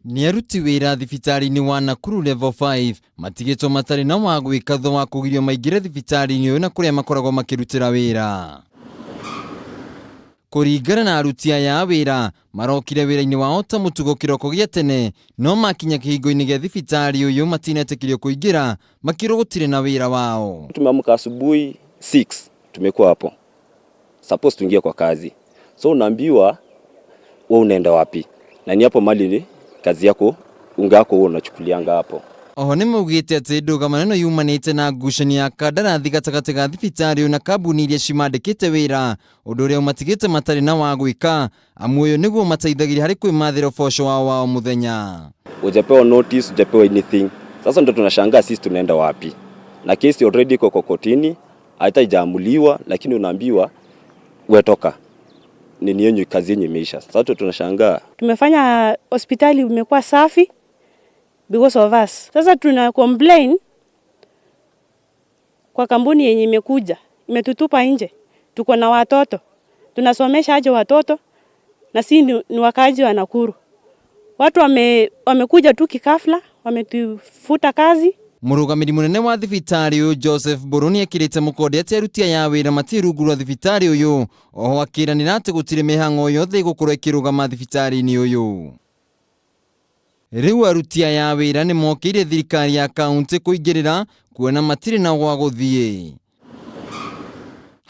Nĩ aruti wĩra thibitarĩ-inĩ wa Nakuru Level 5 matigĩtwo matarĩ na wa gwĩka thutha wa kũgirio maingĩre thibitarĩ-inĩ ũyũ na kũrĩa makoragwo makĩrutĩra wĩra. Kũringana na aruti aya a wĩra, marokire wĩra-inĩ wao ta mũtugo kĩroko gĩa tene, no makinya kĩhingo-inĩ gĩa thibitarĩ ũyũ matinetĩkĩrio kũingĩra, makĩrwo gũtirĩ na wĩra wao. Tumeamka asubuhi 6, tumekuwa hapo, suppose tuingie kwa kazi, so unaambiwa wewe unaenda wapi? Na ni hapo mali ni kazi yako, unga wako huo unachukulianga hapo. Oho nĩ maugĩte atĩ ndũgamano ĩno yumanĩte na ngucanio ya kandarathi gatagatĩ ga thibitarĩ ũyũ na kambuni iria cimandĩkĩte wĩra, ũndũ ũrĩa ũmatigĩte matarĩ na wa gwĩka, amu ũyũ nĩguo ũmateithagĩria harĩ kwĩmathĩra ũboco wao wa o mũthenya. Hujapewa notice, hujapewa anything. Sasa ndo tunashangaa sisi tunaenda wapi? Na kesi already iko kwa kotini, hata haijaamuliwa, lakini unaambiwa wewe toka. Nini yenyu, kazi yenyu imeisha. Sasa tunashangaa. Tumefanya hospitali imekuwa safi because of us. Sasa tuna complain kwa kampuni yenye imekuja, imetutupa nje. Tuko na watoto. Tunasomesha aje watoto? Na si ni wakaaji wa Nakuru. Watu wamekuja tu kikafla, wametufuta kazi. Mũrũgamĩrĩri mũnene wa thibitarĩ ũyũ Joseph Mbũrũ nĩekĩrĩte mũkonde atĩ aruti aya a wĩra matirĩ rungu rwa thibitarĩ ũyũ, oho akĩranĩra atĩ gũtirĩ mĩhang'o yothe ĩgũkorwo ĩkĩrũgama thibitarĩ-inĩ ũyũ. Rĩu aruti aya a wĩra nĩmokĩire thirikari ya kaunti kũingĩrĩra kuona matirĩ na gwa gũthiĩ.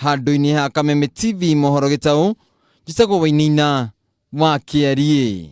Handũ-inĩ ha Kameme TV mohoro gĩtaũ, njĩtagwo Wainaina wa Kĩariĩ.